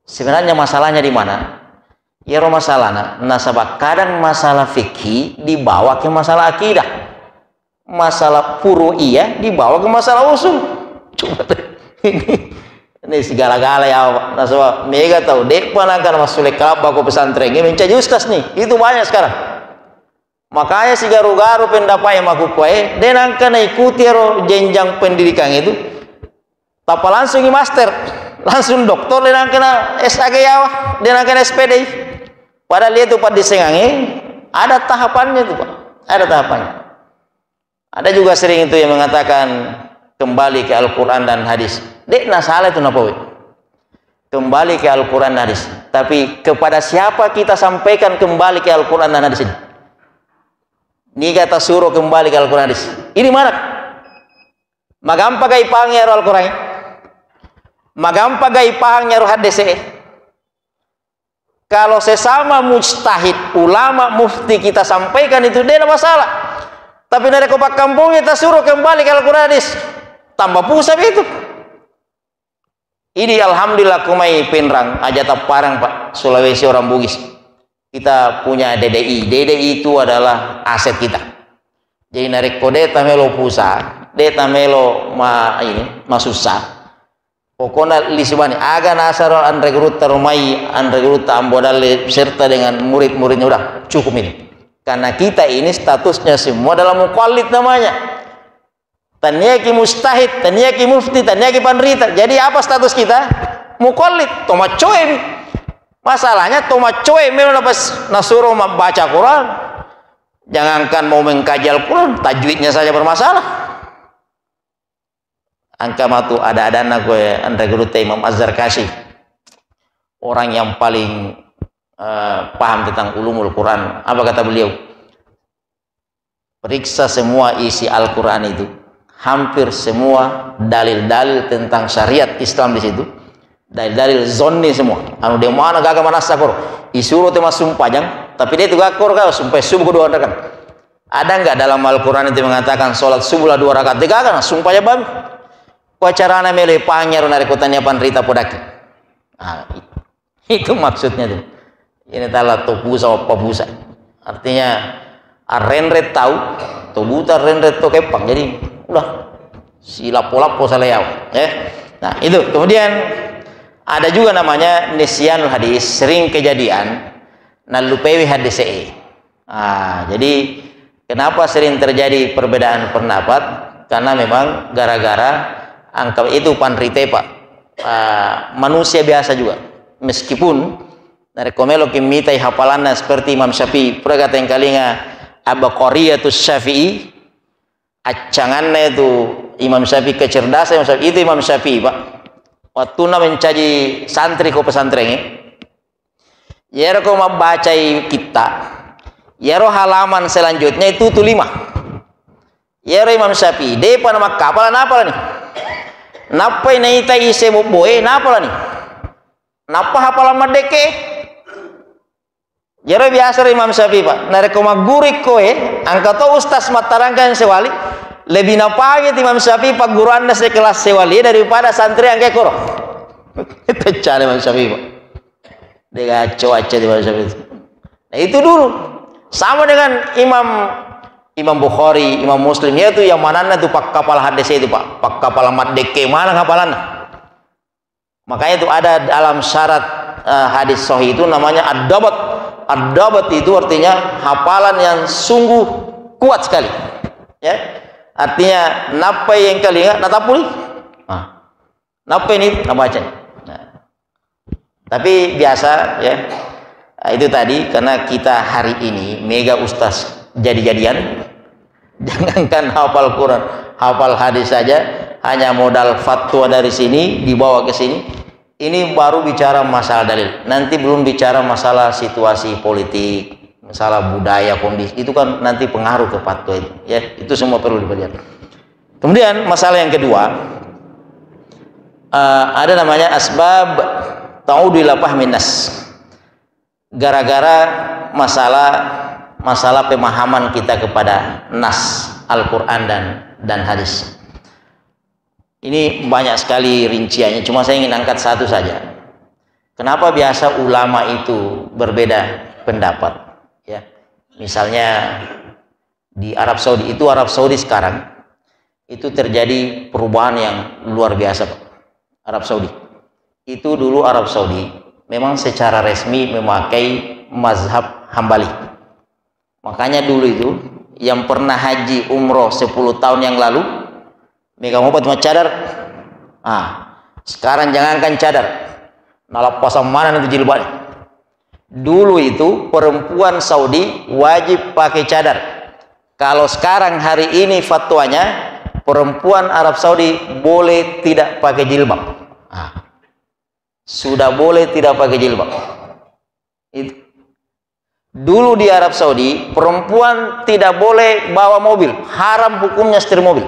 Sebenarnya masalahnya di mana? Iyaro masalahna, nasaba kadang masalah fikih dibawa ke masalah akidah. Masalah furu'iyah dibawa ke masalah usul. Coba tuh. Ini, ini segala-gala ya, Pak. Nasaba mega tau, de'pa nangka masule kalabba ko pesantren, ini mencaji ustaz nih. Itu banyak sekarang. Makanya sigaru-garu pendapat yang makukkuae, de nangka naikuti ero jenjang pendidikan itu, tappa langsungi master. Langsung doktor, de' nangkena S A G yawa, de' nangkena S P D I. Padahal itu paddissengangnge ada tahapannya itu, Pak. Ada tahapannya. Ada juga sering itu yang mengatakan kembali ke Al-Quran dan hadis. De' na salah itu napawe. Kembali ke Al-Quran dan hadis. Tapi kepada siapa kita sampaikan kembali ke Al-Quran dan hadis ini? Niga tasuruh kembali ke Al-Quran hadis? Ini mana? Magampa gai pahang iyaro Al-Quran? Magampa gai pahang iyaro hadis e? Kalau sesama mujtahid, ulama, mufti kita sampaikan itu, de' na masalah. Tapi narekko pakkampongnge tasuruh kembali ke Al-Quran hadis, tambah pusat itu. Ini alhamdulillah, kumai Pinrang, aja tappareng, Pak, Sulawesi orang Bugis. Kita punya D D I. D D I itu adalah aset kita. Jadi narekko de' tamelo pusa, de' tamelo ma-, ini, masussa. Pokoknya lisibani, aga nasaro anre gurutta rumai, anre gurutta Ambo Dalle serta dengan murid-muridnya, udah, cukup ini. Karena kita ini statusnya semua adalah muqallid namanya. Taniaki mustahid, taniaki mufti, taniaki panrita. Jadi apa status kita? Muqallid, to maccoe mi. Masalahnya to maccoe melo napas-, nasuro membaca Quran. Jangankan mau mengkaji Al-Quran, tajwidnya saja bermasalah. Engka matu ada-adanna koe anre gurutta Imam Az-Zarkashi. Orang yang paling, eh, paham tentang ulumul Quran. Apa kata beliau? Periksa semua isi Al-Quran itu. Hampir semua dalil-dalil tentang syariat Islam di situ. Dalil-dalil zonni semua. Anu, de' muana gaga manassa koro. Isuro te massumpajang, tapi de' tu gaga koro, gaga sumpah subuh kedua rakan. Ada nggak dalam Al-Quran itu mengatakan sholat subuhlah dua rakaat? De' gaga, na sumpajang bami. Kua carana melo pahang iyaro narekko tania panrita podaki. Ah, itu maksudnya tuh. Ini tala to pusa, apa pusa. Artinya, arrenre tau, to buta arrenre to keppang. Jadi, udah, silappo-lappo salayau, ya. Nah, itu. Kemudian ada juga namanya nisyanul hadis, sering kejadian nallupewi hadis e. Ah, jadi kenapa sering terjadi perbedaan pendapat? Karena memang gara-gara angka itu panrite, Pak. Ah, manusia biasa juga. Meskipun narekko meloki mitai hafalanna seperti Imam Syafi'i, pura katengkalinga Abqariyatus Syafi'i, accanganna itu Imam Syafi'i, kecerdasan Imam Syafi'i, itu Imam Syafi'i, Pak. Wattuna mencaji santri ko pesantrengnge, iyaro ko mabbacai kitta, iyaro halaman selanjutnya itu tu lima. Iyaro Imam Syafi'i, depa namakkapala, napalani. Nappai naita ise mobboe, napalani. Nappa hafalang maddekke. Iyaro biasa ro Imam Syafi'i, Pak. Narekko magguru ikkoe, angka to ustaz mattarangkan sewali, lebih napangiti Imam Syafi'i pagguruanna sekelas sewali daripada santri angka koro. Peccale Imam Syafi'i, Pak. Dega acco-acco di bahasa itu. Nah, itu dulu. Sama dengan Imam, Imam Bukhari, Imam Muslim, yaitu yang mananna itu pakkapala hadis itu, Pak. Pakkapala maddekke mana hafalanna. Makanya itu ada dalam syarat, eh, hadis sahih itu namanya ad-dabat. Ad-dabat itu artinya hafalan yang sungguh kuat sekali. Ya. Artinya, nappai engkalinga, natapuli. Nah. Nappa ini nabaca. Nah. Tapi biasa, ya. Nah, itu tadi, karena kita hari ini mega ustaz jadi-jadian. Jangankan hafal Quran, hafal hadis saja, hanya modal fatwa dari sini dibawa ke sini. Ini baru bicara masalah dalil. Nanti belum bicara masalah situasi politik, masalah budaya, kondisi. Itu kan nanti pengaruh ke fatwa itu. Ya, itu semua perlu dipelajari. Kemudian masalah yang kedua, eh, ada namanya asbab ta'udu ila fahmin nas. Gara-gara masalah, masalah pemahaman kita kepada nas Al-Quran dan, dan hadis. Ini banyak sekali rinciannya, cuma saya ingin angkat satu saja. Kenapa biasa ulama itu berbeda pendapat? Ya, misalnya di Arab Saudi, itu Arab Saudi sekarang, itu terjadi perubahan yang luar biasa, Pak. Arab Saudi. Itu dulu Arab Saudi memang secara resmi memakai mazhab Hambali. Makanya dulu itu yang pernah haji umroh sepuluh tahun yang lalu, mega mopa tu maccadar. Ah, Sekarang jangankan cadar, nalappasang mana itu jilbabnya. Dulu itu perempuan Saudi wajib pakai cadar. Kalau sekarang hari ini fatwanya, perempuan Arab Saudi boleh tidak pakai jilbab. Ah, sudah boleh tidak pakai jilbab. Itu. Dulu di Arab Saudi, perempuan tidak boleh bawa mobil, haram hukumnya setir mobil.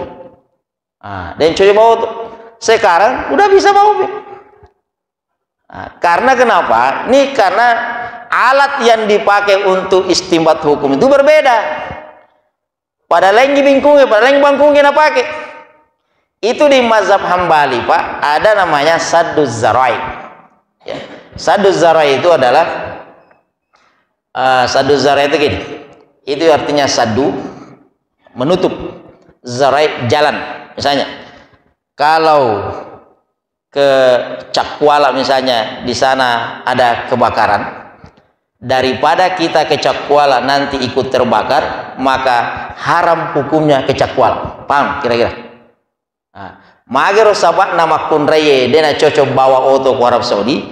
Ah, dan coba bawa tuh. Sekarang udah bisa bawa mobil. Ah, karena kenapa? Ini karena alat yang dipakai untuk istinbat hukum itu berbeda. Pada lain bingkungi, pada lain bangkungi na pakai. Itu di mazhab Hambali, Pak, ada namanya saddu zarai. Ya. Saddu zarai itu adalah, eh, saddu zarai itu gini. Itu artinya saddu, menutup, zarai, jalan. Misalnya, kalau ke Cakkuala misalnya, di sana ada kebakaran, daripada kita ke Cakkuala nanti ikut terbakar, maka haram hukumnya ke Cakkuala. Paham kira-kira? Nah, magero saba'na makkunraie de' nacocok bawa oto ku Arab Saudi,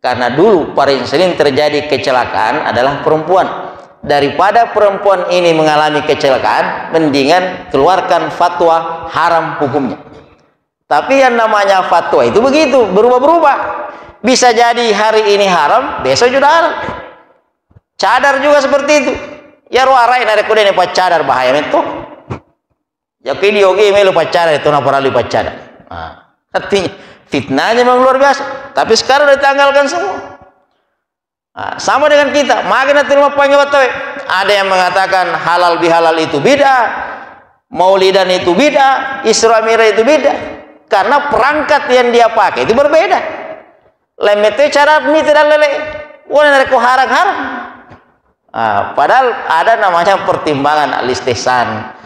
karena dulu paling sering terjadi kecelakaan adalah perempuan. Daripada perempuan ini mengalami kecelakaan, mendingan keluarkan fatwa haram hukumnya. Tapi yang namanya fatwa itu begitu, berubah-berubah. Bisa jadi hari ini haram, besok juga haram. Cadar juga seperti itu. Ya, ro arai narekko de' ni paccadar, bahaya metto. Ya, ki diogi melo paccadar, itu na parallu paccadar. Nah, artinya fitnahnya memang luar biasa. Tapi sekarang ditanggalkan semua. Nah, sama dengan kita, magi na terima panggil batawe. Ada yang mengatakan halal bihalal itu bid'ah, maulidan itu bid'ah, Isra Mi'raj itu bid'ah. Karena perangkat yang dia pakai itu berbeda. Lain metto cara mite dalele. Wah, narekko haram-haram. Ah, padahal ada namanya pertimbangan al-istihsan,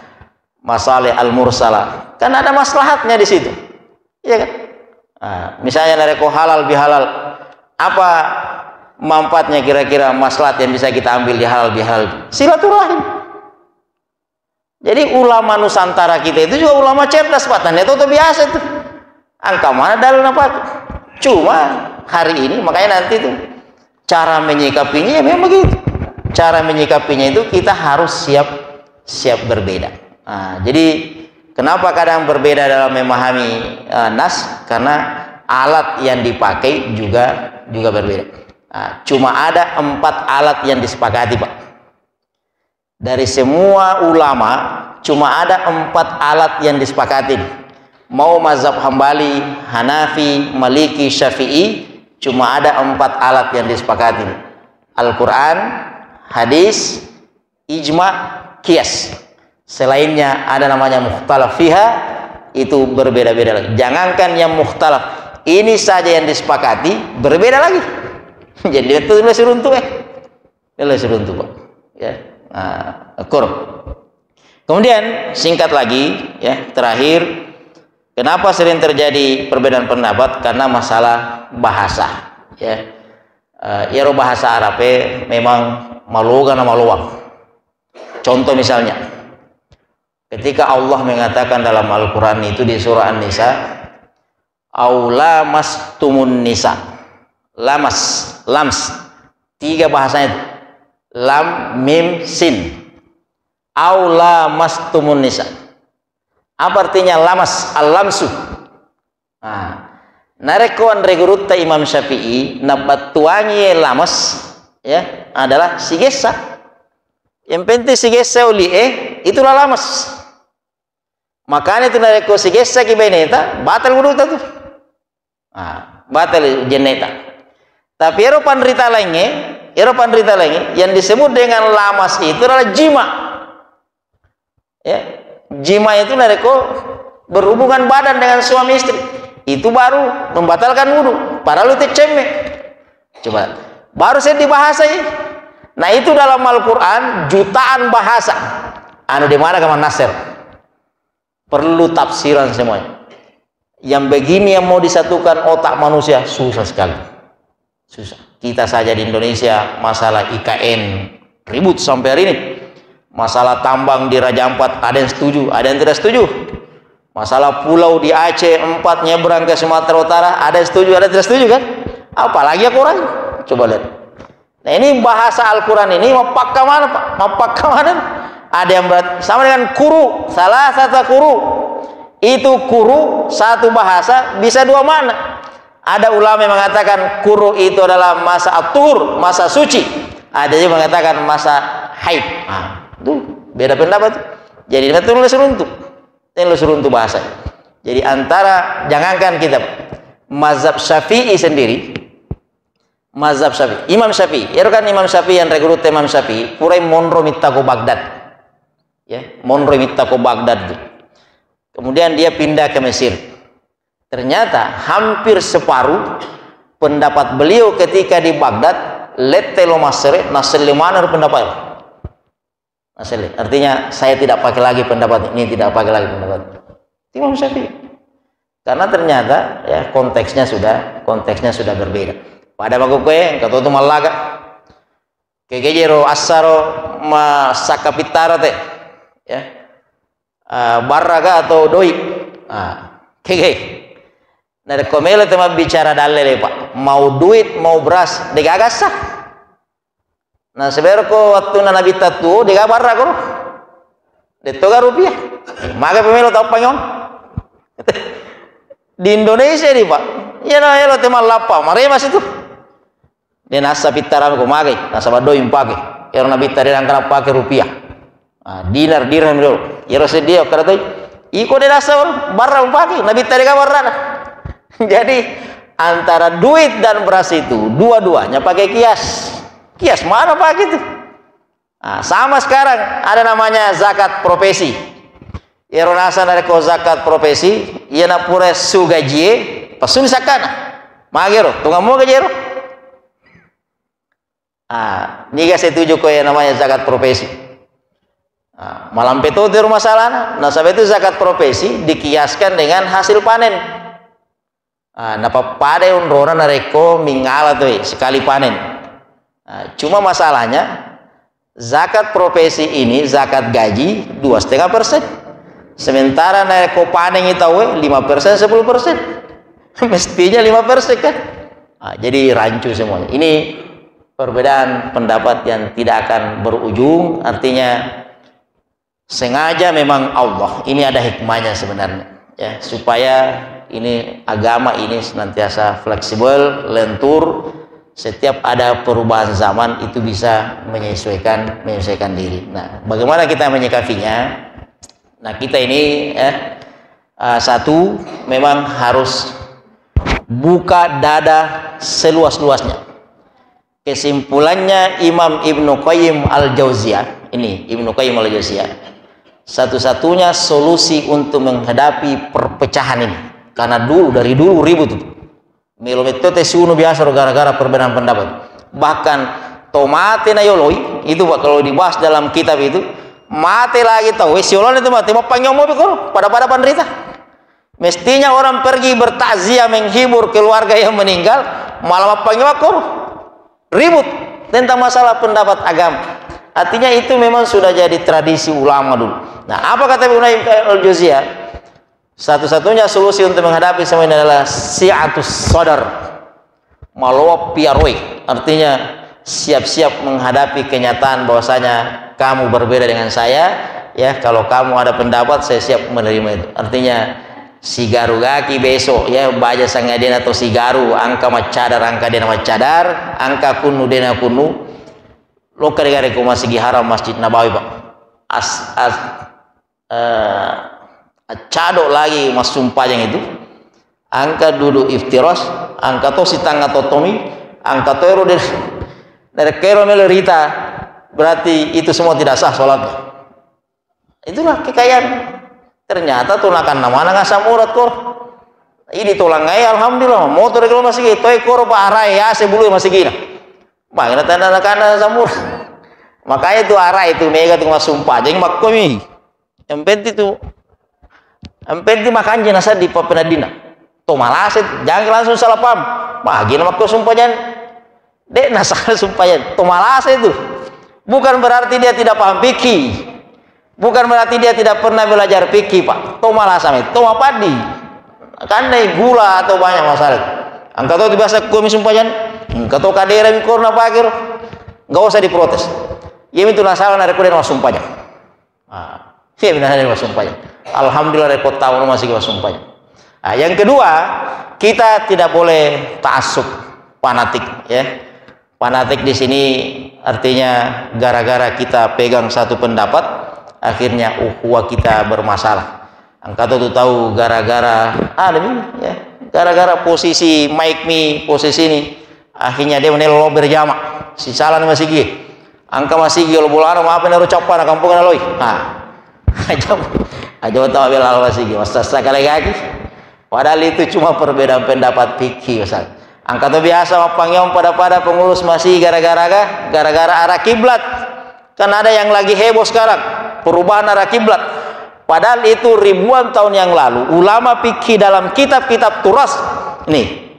masalih al-mursalah. Kan ada maslahatnya di situ. Iya kan? Ah, misalnya narekko halal bihalal, apa manfaatnya kira-kira maslahat yang bisa kita ambil di halal bihalal? Silaturahim. Jadi ulama Nusantara kita itu juga ulama cerdas, Pak. Tanya itu biasa itu. Angka mana dalil apa? Cuma hari ini, makanya nanti tuh cara menyikapinya ya memang begitu. Cara menyikapinya itu kita harus siap, siap berbeda. Nah, jadi kenapa kadang berbeda dalam memahami, eh, nas? Karena alat yang dipakai juga, juga berbeda. Nah, cuma ada empat alat yang disepakati, Pak. Dari semua ulama, cuma ada empat alat yang disepakati. Mau mazhab Hambali, Hanafi, Maliki, Syafi'i, cuma ada empat alat yang disepakati. Al-Quran, hadis, ijma, qiyas. Selainnya ada namanya mukhtalaf fiha, itu berbeda-beda lagi. Jangankan yang mukhtalaf, ini saja yang disepakati, berbeda lagi. Jadi itu dulu siruntu, eh. Elo siruntu, Pak. Ya. Nah, ukur. Kemudian singkat lagi, ya, terakhir, kenapa sering terjadi perbedaan pendapat? Karena masalah bahasa, ya. Eh, iyaro bahasa Arab e memang maloga na maloang. Contoh misalnya, ketika Allah mengatakan dalam Al-Quran itu di surah An-Nisa, "Au lamastumun nisa." Lamas, lams. Tiga bahasanya itu. Lam, mim, sin. "Au lamastumun nisa." Apa artinya lamas? Al-lamsu. Nah, narekko anre gurutta Imam Syafi'i, nabattuangi lamas, ya, adalah sigessa. Yang penting sigessa uli e, itulah lamas. Makanya itu narekko sigessaki beneta, batal wuduta tu. Ah, batal jenneta. Tapi ero panrita laingnge, ero panrita laingnge yang disebut dengan lamas itu adalah jima. Ya, jima itu narekko berhubungan badan dengan suami istri, itu baru membatalkan wudu. Padahal itu cemme. Coba, baru saya dibahasai. Nah, itu dalam Al-Quran jutaan bahasa. Anu di mana kaman Nasir? Perlu tafsiran semuanya. Yang begini yang mau disatukan otak manusia, susah sekali. Susah. Kita saja di Indonesia, masalah I K N ribut sampai hari ini. Masalah tambang di Raja Ampat, ada yang setuju, ada yang tidak setuju. Masalah pulau di Aceh empat nyebrang ke Sumatera Utara, ada yang setuju, ada yang tidak setuju kan? Apalagi Al-Quran. Coba lihat. Nah, ini bahasa Al-Quran ini mappakka mana, Pak? Mappakka mana? Ada yang berat, sama dengan kuru, salah satu kuru. Itu kuru, satu bahasa, bisa dua makna. Ada ulama yang mengatakan kuru itu adalah masa at-tuhur, masa suci. Ada juga mengatakan masa haid. Nah, itu beda pendapat. Jadi, itu lu seruntuh. Itu lu seruntuh bahasa. Jadi, antara, jangankan kita, mazhab Syafi'i sendiri, mazhab Syafi'i. Imam Syafi'i, ero kan Imam Syafi'i yang rekrut Imam Syafi'i, purai monro mitta ko Baghdad. Ya, monro mitta ko Baghdad tuh. Kemudian dia pindah ke Mesir. Ternyata hampir separuh pendapat beliau ketika di Baghdad, lette lo Masere, naselle mana pendapat. Naselle. Artinya, saya tidak pakai lagi pendapat ini, tidak pakai lagi pendapat. Imam Syafi'i. Karena ternyata, ya, konteksnya sudah, konteksnya sudah berbeda. Pada waktu kue, kata tu mallaga. Kegejero assaro ma sakkapittara te. Ya. Ah, barraga atau doi. Ah, kege. Narekko melo te mabbicara dalle le, Pak. Mau duit, mau beras, degaga sah. Nah, sebenarnya ko wattunna Nabitta tuo, degaga barra koro. Dettoga rupiah. Maga pemelo tau panyong. Di Indonesia di, Pak. Iya na elo te mallappa, marema situ. De nassa pittara ko magai, nasaba doi mpake. Ero Nabitta de nangka napake rupiah. Ah, dinar, dirham dulu. Ero sedia kada toi. Iko de nassa barra mpake, Nabitta de ka barra. Jadi antara duit dan beras itu, dua-duanya pakai kias. Kias mana pakai itu? Ah, sama sekarang ada namanya zakat profesi. Ero naseng narekko zakat profesi, iyana pura su gajie, passuni sakkana. Magero, tungammu gajero? Ah, niga setuju ko yang namanya zakat profesi? Ah, malampe to teru masalahna. Nasaba itu zakat profesi dikiaskan dengan hasil panen. Ah, napappada onrona narekko mingala tu, eh, sekali panen. Ah, cuma masalahnya, zakat profesi ini, zakat gaji, dua setengah persen. Sementara narekko panen itu, eh, lima persen, sepuluh persen. Mestinya lima persen kan? Ah, jadi rancu semuanya. Ini perbedaan pendapat yang tidak akan berujung, artinya sengaja memang Allah, ini ada hikmahnya sebenarnya, ya, supaya ini agama ini senantiasa fleksibel, lentur, setiap ada perubahan zaman itu bisa menyesuaikan, menyesuaikan diri. Nah, bagaimana kita menyikapinya? Nah, kita ini, ya, eh, satu, memang harus buka dada seluas-luasnya. Kesimpulannya, Imam Ibnu Qayyim Al-Jauziyah, ini Ibnu Qayyim Al-Jauziyah, satu-satunya solusi untuk menghadapi perpecahan ini. Karena dulu, dari dulu ribut itu. Melo metto te siunu biasa ro gara-gara perbedaan pendapat. Bahkan to mate na yoloi, itu, Pak, kalau dibahas dalam kitab itu, mate lagi tau, eh, siolona itu mate, mappanyommo pi koro, pada-pada panrita. Mestinya orang pergi bertakziah, menghibur keluarga yang meninggal, malah mappanyommo koro. Ribut tentang masalah pendapat agama. Artinya itu memang sudah jadi tradisi ulama dulu. Nah, apa kata Ibnu Qayyim Al-Jauziyah? Satu-satunya solusi untuk menghadapi semua ini adalah si'atus sadar. Maloa piaroi. Artinya siap-siap menghadapi kenyataan bahwasanya kamu berbeda dengan saya. Ya, kalau kamu ada pendapat, saya siap menerima itu. Artinya, sigaru gaki besok, ya, baja sangadena atau sigaru, angka maccadar, angka dena maccadar, angka kunnu dena kunnu. Lo kare-kare ko masigi haram Masjid Nabawi, Pak. As, as, eh, accado lagi massumpajang itu. Angka dudu iftiras, angka to sitangnga tottomi, angka to ero de-, narekko ero melo rita, berarti itu semua tidak sah sholatnya. Itulah kekayaan. Ternyata tunakanna maneng asam urat koro. Idi tolangngai, alhamdulillah, motor kalau masigi, toi koro pa arai, ya, sebulu masigina. Bagaimana tanda nakana asam urat? Makanya itu arai itu mega tu massumpajang makkomi. Yang penting tu, yang penting makanja nasa di papenadina. To malase, jangan langsung salah paham. Magina makko sumpajang. Dek nasa sumpajang. To malase itu. Bukan berarti dia tidak paham fikih. Bukan berarti dia tidak pernah belajar fikih, Pak. To malasa mi, to mapaddi. Kandai gula atau banyak masalah. Engka to biasa ko mi sumpajang, engka to kadera mi korona pakiro. Nggak usah diprotes. Iya mi tu nasala narekko de' na massumpajang. Ah, iya mi nasala de' na massumpajang. Alhamdulillah, rekko tau masigi massumpajang. Ah, yang kedua, kita tidak boleh ta'assub, fanatik, ya. Fanatik di sini artinya gara-gara kita pegang satu pendapat, akhirnya ukhuwah kita bermasalah. Engka to tu tau gara-gara, ah, demi, ya, gara-gara posisi mic mi, posisi ini, akhirnya dia menello berjamaah. Si salah ni masigi. Engka masigi lo bolana, maaf na ro cappa na kampung na loi. Ha. Aja, aja tau bela masigi. Masa sakali kaki. Padahal itu cuma perbedaan pendapat fikih, Ustaz. Engka to biasa mappangeong pada-pada pengurus masigi gara-gara aga? Gara-gara arah kiblat. Kan ada yang lagi heboh sekarang, perubahan arah kiblat. Padahal itu ribuan tahun yang lalu, ulama fikih dalam kitab-kitab turas, nih,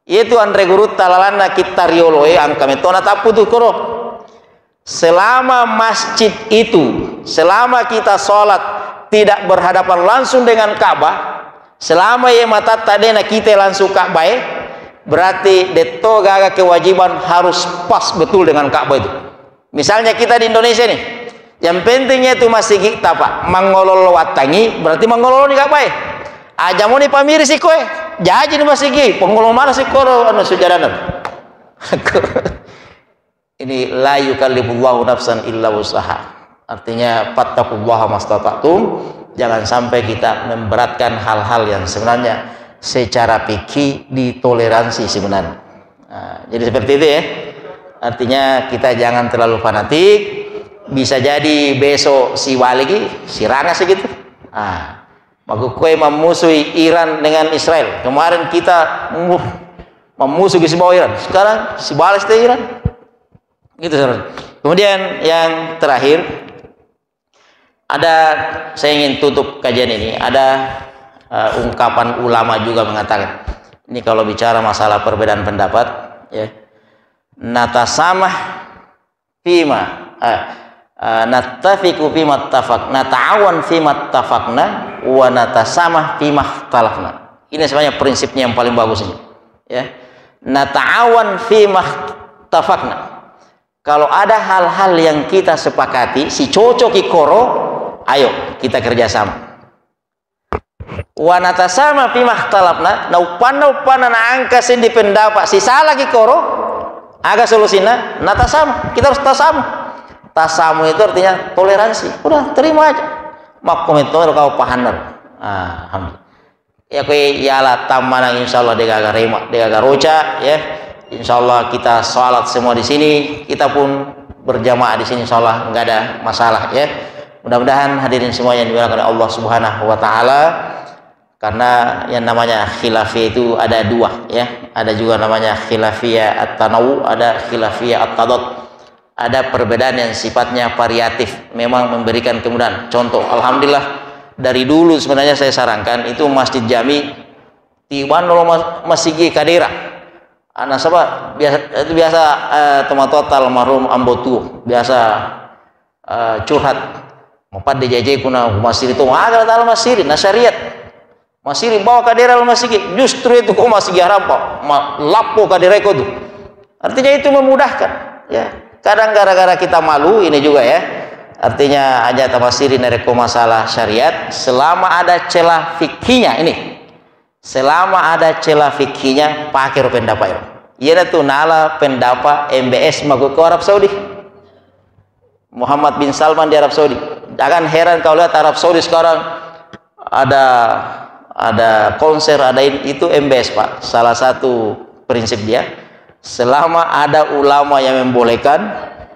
itu anre gurutta lalanna kitta rioloe, engka metona tappu tu koro. Selama masjid itu, selama kita sholat tidak berhadapan langsung dengan Ka'bah, selama ye matatta de' na kita langsung Ka'bah, eh, berarti de' to gaga kewajiban harus pas betul dengan Ka'bah itu. Misalnya kita di Indonesia nih, yang pentingnya itu masigi tapa, mangololo wattangi, berarti mangololo ni Ka'bah, eh. Aja moni pamiri sikoe, jaji ni masigi, pangolo mana sikoro, anu, sujadana. Ini la yukallifullahu nafsan illa wus'aha. Artinya, fattaqullaha mastata'tum. Jangan sampai kita memberatkan hal-hal yang sebenarnya secara fikih ditoleransi sebenarnya. Nah, jadi seperti itu ya. Artinya kita jangan terlalu fanatik. Bisa jadi besok si waligi, siranga segitu. Ah, makkukkoe mammusui Iran dengan Israel. Kemarin kita, uh, mammusuki sibawa Iran. Sekarang sibalas te Iran. Gitu, saudara. Kemudian yang terakhir, ada, saya ingin tutup kajian ini, ada, eh, ungkapan ulama juga mengatakan, ini kalau bicara masalah perbedaan pendapat, ya, natasamah fima, eh, eh, nattafiqu fima tafaq, nata'awan fima tafaqna, wa natasamah fima ikhtalafna. Ini sebenarnya prinsipnya yang paling bagus ini. Ya. Nata'awan fima tafaqna. Kalau ada hal-hal yang kita sepakati, si cocoki koro, ayo kita kerjasama. Wa natasama fima ikhtalafna, na uppanna-uppanna naangka sendi pendapat, si salaki koro, aga solusinna? Natasama. Kita harus tasama. Tasamu itu artinya toleransi. Udah, terima aja. Makkomentoro kau pahanner. Ah, alhamdulillah. Ya, koe yala tammanang, insyaallah degaga rema, degaga roca, ya. Insyaallah kita salat semua di sini, kita pun berjamaah di sini, insyaallah nggak ada masalah, ya. Mudah-mudahan hadirin semua yang dimuliakan oleh Allah Subhanahu wa Ta'ala, karena yang namanya khilafiyah itu ada dua, ya. Ada juga namanya khilafiyah at-tanawu, ada khilafiyah at-tadad. Ada perbedaan yang sifatnya variatif, memang memberikan kemudahan. Contoh, alhamdulillah, dari dulu sebenarnya saya sarankan itu Masjid Jami tiban lo mas-, masigi kadera. Ah, nasaba biasa, itu biasa, eh, tomatoatta almarhum Ambo Tuo biasa, eh, curhat. Mapadde jaje kuna masiri to, aga tala masiri, na syariat. Masiri bawa kadera lo masigi, justru itu ko masigi harampa, ma-, lappo kadera ko tu. Artinya itu memudahkan, ya. Kadang gara-gara kita malu ini juga, ya. Artinya aja tamasiri narekko masalah syariat, selama ada celah fikihnya ini. Selama ada celah fikihnya, pakai ro pendapat itu. Iya tu nala pendapat M B S maku ke Arab Saudi. Muhammad bin Salman di Arab Saudi. Jangan heran kau lihat Arab Saudi sekarang ada, ada konser, ada ini, itu M B S, Pak. Salah satu prinsip dia, selama ada ulama yang membolehkan,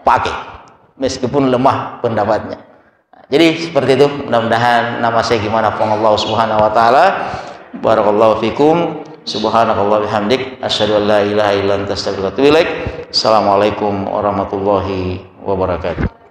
pakai. Meskipun lemah pendapatnya. Jadi seperti itu, mudah-mudahan nama saya gimana pun Allah Subhanahu wa Ta'ala. Barakallahu fikum. Subhanakallah bihamdik. Asyhadu an la ilaha illa anta astaghfiruka wa atubu ilaik. Assalamualaikum warahmatullahi wabarakatuh.